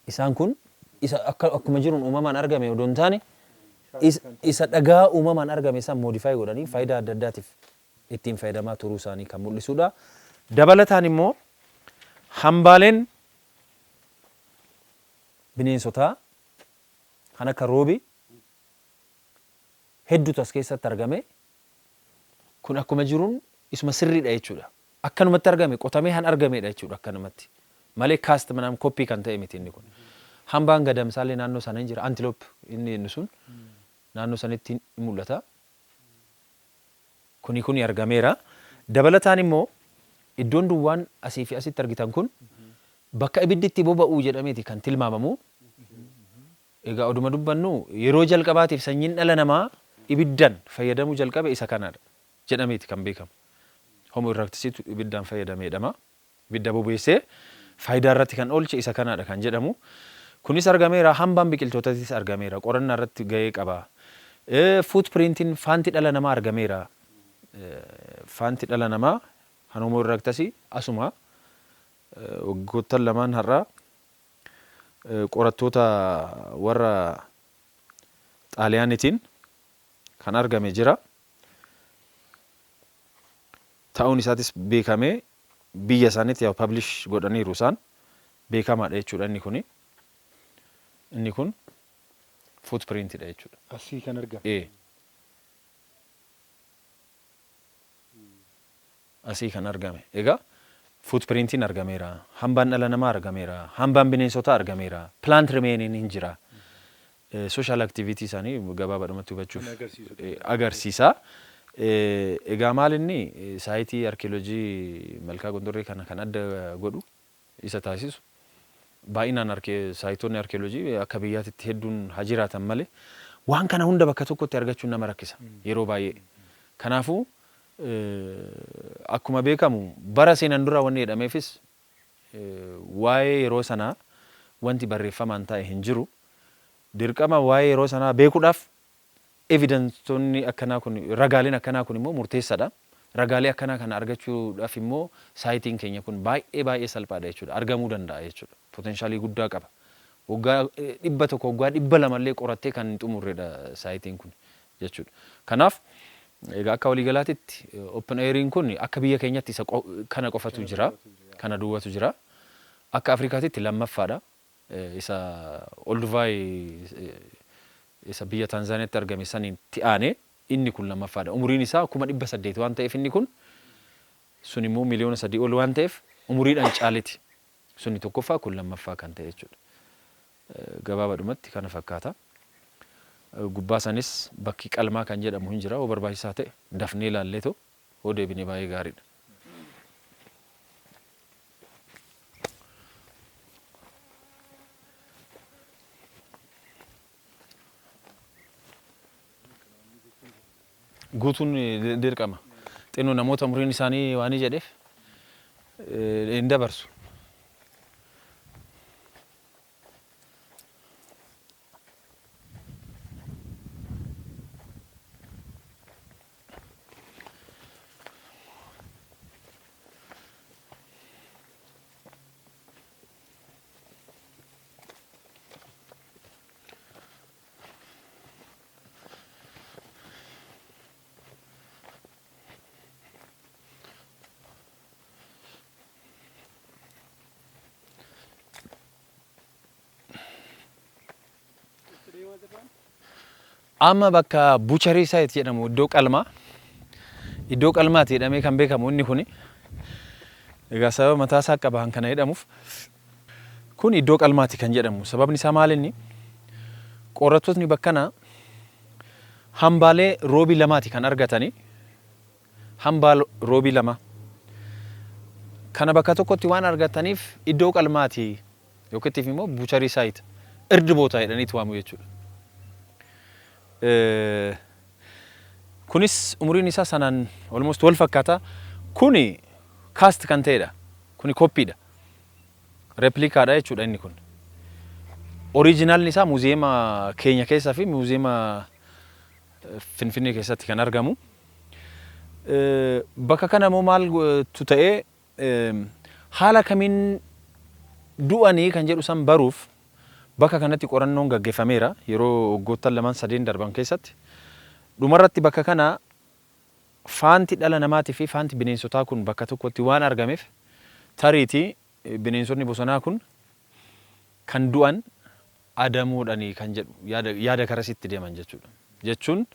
isaan kun isa akka akkuma jiruun uumamaan argame odoo hin taane, isa dhagaa uumamaan argame san modify godhanii faayidaa adda addaatiif ittiin fayyadamaa turuu isaanii kan mul'isudha. Dabalataan immoo hambaaleen bineensotaa kan akka roobii hedduutu as keessatti argame. Kun akkuma jiruun isuma sirriidha jechuudha. Akkanumatti argame, qotamee han argamedha jechuudha akkanumatti. Malee cast manaan copy kan ta'e miti inni kun. Hambaan gadamsaallee naannoo sana hin jira. Antelope inni sun naannoo sanitti ni mul'ata. Kuni kuni argameera. Dabalataan immoo iddoon duwwaan asii fi asitti argitan kun bakka ibiddi itti boba'u jedhameeti kan tilmaamamu. Egaa oduma dubbannu, yeroo jalqabaatiif sanyiin dhala namaa ibiddan fayyadamuu jalqabe isa kanadha jedhameeti kan beekamu. Homo erectusiitu ibiddaan fayyadameedhama. Ibidda bobeessee faayidaa irratti kan oolche isa kanadha kan jedhamu. Kunis argameera. Hambaan biqiltootaatis argameera. Qorannaa irratti gahee qaba. Footprintiin, faanti dhala namaa argameera. Faanti dhala namaa kan Homo erectusii asuma waggoottan lamaan har'aa qorattoota warra Xaaliyaanitiin kan argame jira. Ta'uun isaatis beekamee biyya isaaniitti yaa publish godhaniiru, isaan beekamaadha jechuudha inni kuni. Inni kun footprintidha jechuudha. Asii kan argame. Ee. Asii kan argame. Egaa footprintiin argameera. Hambaan dhala namaa argameera. Hambaan bineensotaa argameera. Plant remainiin hin jira. Social activity isaanii gabaabaadhumatti hubachuuf agarsiisa. Egaa maal inni siteii arkeoloojii Malkaa Qunxurree kana kan adda godhu isa taasisu, baay'inaan siteoonni arkeoloojii akka biyyaatitti hedduun haa jiraatan malee, waan kana hunda bakka tokkotti argachuun nama rakkisa yeroo baay'ee. Kanaafuu akkuma beekamu bara seenan dura wanni jedhameefis waa'ee yeroo sanaa wanti barreeffamaan taa'e hin jiru. Dirqama waa'ee yeroo sanaa beekuudhaaf evidenceonni akkanaa kun, ragaaleen akkanaa kun immoo murteessaadha. Ragaalee akkanaa kana argachuudhaaf immoo siteiin keenya kun baay'ee baay'ee salphaadha jechuudha. Argamuu danda'a jechuudha. Potentialii guddaa qaba. Waggaa 100, waggaa 200llee qorattee kan hin xumurredha siteiin kun jechuudha. Kanaaf egaa akka waliigalaatitti open airiin kun akka biyya keenyatti isa kana qofatu jira. Kana duwwatu jira. Akka Afrikaatitti lammaffaadha. Isa Olduvai isa biyya Taanzaaniyaatti argame saniin aanee inni kun lammaffaadha. Umuriin isaa 800,000 waan ta'eef, inni kun sun immoo 3 miliyoona ol waan ta'eef, umuriidhaan caaleti. Suni tokkoffaa, kun lammaffaa kan ta'e jechuudha. Gabaabaadhumatti kana fakkaata. Gubbaa sanis bakki qalmaa kan jedhamu hin jira. Hoo barbaachisaa ta'e dafnee ilaalleetoo hoo deebine baay'ee gaariidha. Guutuun dirqama. Xinnoo namoota umriin isaanii waan jedheef hin dabarsu. Amma bakka butchery site jedhamu, iddoo qalmaa. Iddoo qalmaati jedhamee kan beekamu inni kuni. Egaa sababa mataa isaa qaba kan kana jedhamuuf. Kun iddoo qalmaati kan jedhamu. Sababni isaa maal inni? Qorattootni bakka kanaa hambaalee roobii lamaati kan argatanii. Hambaa roobii lama. Kana bakka tokkotti waan argataniif iddoo qalmaati yookiin immoo butchery site እርድ ቦታ jedhaniitu waamu jechuudha. Kunis umuriin isaa sanaan almost wal fakkaata. Kuni cast kan ta'edha. Kuni copydha. Replicaadha jechuudha inni kun. Originalli isaa muuziyeema keenya keessaa fi muuziyeema Finfinnee keessatti kan argamu. Bakka kana immoo maaltu ta'ee, haala kamiin du'anii kan jedhu san baruuf bakka kanatti qorannoon gaggeeffameera yeroo waggoottan lamaan sadeen darban keessatti. Dhumarratti bakka kana faanti dhala namaatii fi faanti bineensotaa kun bakka tokkotti waan argameef, tariitii bineensonni bosonaa kun kan du'an adamuudhani kan jedhu yaada karasitti deeman jechuudha. Jechuun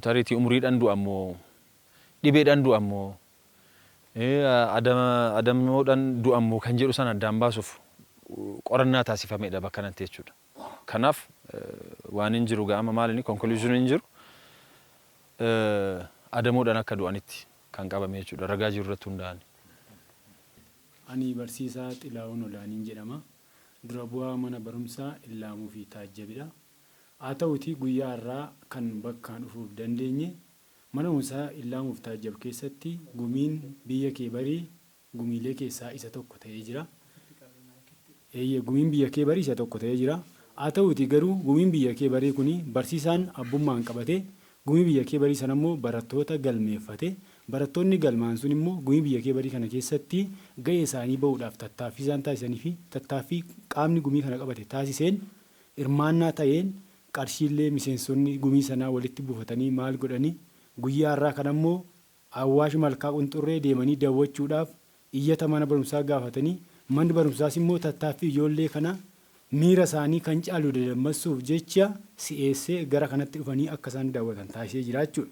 tariitii umuriidhaan du'ammoo, dhibeedhaan du'ammoo, adamuudhaan du'ammoo kan jedhu sana addaan baasuuf qorannaa taasifamedha bakka kanatti jechuudha. Kanaaf waan hin jiru ga'ama maal inni conclusion hin jiru, adamuudhaan akka du'anitti kan qabame jechuudha, ragaa jiru irratti hundaa'an. Ani barsiisaa Xilaa'oon Olaaniin jedhama. Dura bu'aa mana barumsaa Illaamuu fi Taajjabidha. Haa ta'utii guyyaa har'aa kan bakkaan dhufuuf dandeenye, mana barumsaa Illaamuu fi Taajjab keessatti gumiin biyya kee barii gumiilee keessaa isa tokko ta'ee jira. Eeyyee, gumiin biyya kee barii isa tokko ta'ee jira. Haa ta'utii garuu gumiin biyya kee barii kuni barsiisaan abbummaan qabatee, gumii biyya kee barii sana immoo barattoota galmeeffate, barattoonni galmaan sun immoo gumii biyya kee barii kana keessatti ga'ee isaanii bahuudhaaf tattaaffii isaan taasisanii fi tattaaffii qaamni gumii kana qabate taasiseen, hirmaannaa ta'een, qarshiillee miseensonni gumii sanaa walitti buufatanii maal godhanii, guyyaa har'aa kana immoo Awwaash Malkaa Qunxurree deemanii daawwachuudhaaf iyyata mana barumsaa gaafatanii, manni barumsaas immoo tattaaffii ijoollee kana miira isaanii kan caalu dadammassuuf jecha si'eessee gara kanatti dhufanii akka isaan daawwatan taasisee jira jechuudha.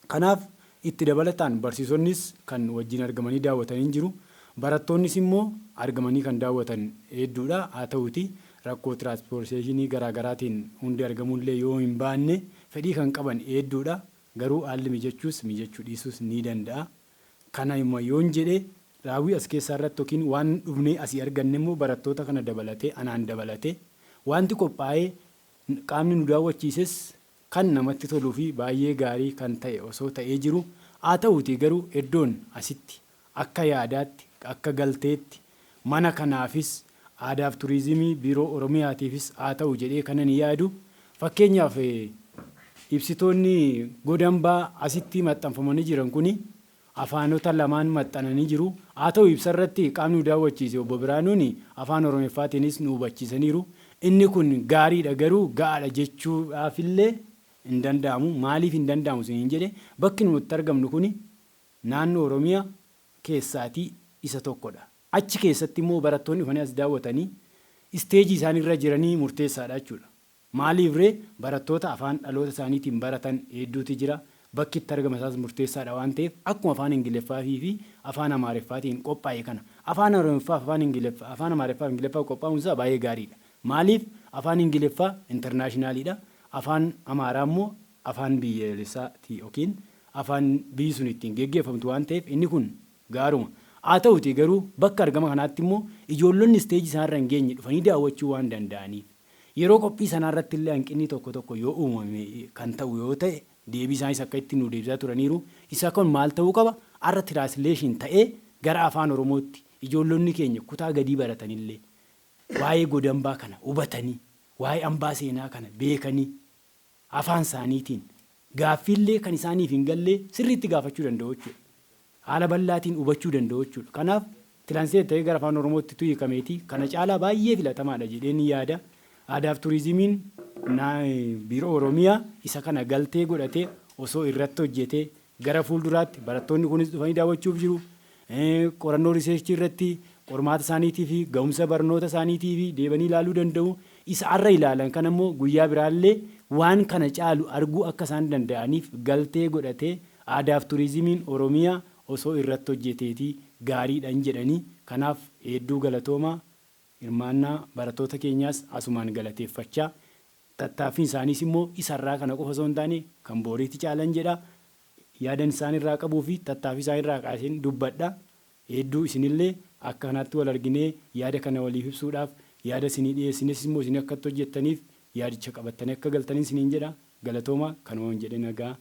Kanaaf itti dabalataan barsiisonnis kan wajjin argamanii daawwatanii jiru. Barattoonnis immoo argamanii kan daawwatan hedduudha. Haa ta'uti rakkoo transportationii garaagaraatiin hundi argamullee yoo hin baanne, fedhii kan qaban hedduudha. Garuu haalli mijachuus mijachuu dhiisuus ni danda'a. Kana immoo yoon jedhe, raawwii as keessaa irratti yookiin waan dhufnee asii arganne immoo, barattoota kana dabalatee, anaan dabalatee, wanti qophaa'ee qaamni nu daawwachiises kan namatti toluu fi baay'ee gaarii kan ta'e osoo ta'ee jiru, haa ta'uutii garuu iddoon asitti akka yaadaatti, akka galteetti, mana kanaafis, aadaaf turizimii biiroo Oromiyaatiifis haa ta'u jedhee kanan yaadu, fakkeenyaaf ibsitoonni godambaa asitti maxxanfamanii jiran kuni afaanota lamaan maxxananii jiru. Haa ta'u ibsa irratti qaamni nu daawwachiise obbo Biraanuun afaan Oromeffaatiinis nu hubachiisaniiru. Inni kun gaariidha, garuu ga'aadha jechuudhaafillee hin danda'amu. Maaliif hin danda'amu isiniin jedhe? Bakki nu itti argamnu kuni naannoo Oromiyaa keessaatii isa tokkodha. Achi keessatti immoo barattoonni dhufanii as daawwatanii stageii isaanirra jiranii murteessaadha jechuudha. Maaliif ree? Barattoota afaan dhaloota isaaniitiin baratan hedduutu jira. Bakki itti argama isaas murteessaadha waan ta'eef, akkuma afaan Ingiliffaa fi afaan Amaariffaatiin qophaa'e kana afaan Oromoffaa, afaan Ingiliffaa, afaan Amaariffaa fi Ingiliffaa qophaa'uun isaa baay'ee gaariidha. Maaliif? Afaan Ingiliffaa internationaliidha. Afaan Amaaraa immoo afaan biyyaalessaati yookiin afaan biyyi sun ittiin geggeeffamtu waan ta'eef inni kun gaaruma. Haa ta'uti garuu bakka argama kanaatti immoo ijoollonni stageii isaanirra hin geenye dhufanii daawwachuu waan danda'aniif, yeroo qophii sanaa irratti illee hanqinni tokko tokko yoo uumame kan ta'u yoo ta'e, deebii isaanis akka itti nu deebisaa turaniiru. Isa kun maal ta'uu qaba? Har'a translation ta'ee gara afaan Oromootti ijoollonni keenya kutaa gadii baratanillee waa'ee godambaa kana hubatanii, waa'ee hambaa seenaa kana beekanii, afaan isaaniitiin gaaffiillee kan isaaniif hin gallee sirriitti gaafachuu danda'u jechuudha. Haala bal'aatiin hubachuu danda'u jechuudha. Kanaaf translate ta'ee gara afaan Oromootti hiikameeti kana caalaa baay'ee filatamaadha jedheen yaada. Aadaaf turizimiin biiroo Oromiyaa isa kana galtee godhatee osoo irratti hojjetee, gara fuulduraatti barattoonni kunis dhufanii daawwachuuf jiru. Qorannoo researchii irratti qormaata isaaniitii fi ga'umsa barnoota isaaniitii fi deebanii ilaaluu danda'u. Isa har'a ilaalan kan ammoo guyyaa biraallee waan kana caalu arguu akka isaan danda'aniif galtee godhatee aadaaf turizimiin Oromiyaa osoo irratti hojjeteetii gaariidhaan jedhanii, kanaaf hedduu galatoomaa. Hirmaannaa barattoota keenyaas asumaan galateeffachaa, tattaaffiin isaaniis immoo isarraa kana qofa osoo hin taane kan booriitti caalan jedha. Yaadan isaan irraa qabuu fi tattaaffii isaan irraa kaaseen dubbadha. Hedduu isinillee akka kanaatti wal arginee yaada kana waliif ibsuudhaaf, yaada isinii dhiyeessines immoo isin akkatti hojjettaniif yaadicha qabattanii akka galtanii isiniin jedha. Galatooma, kanuma jedhe nagaa.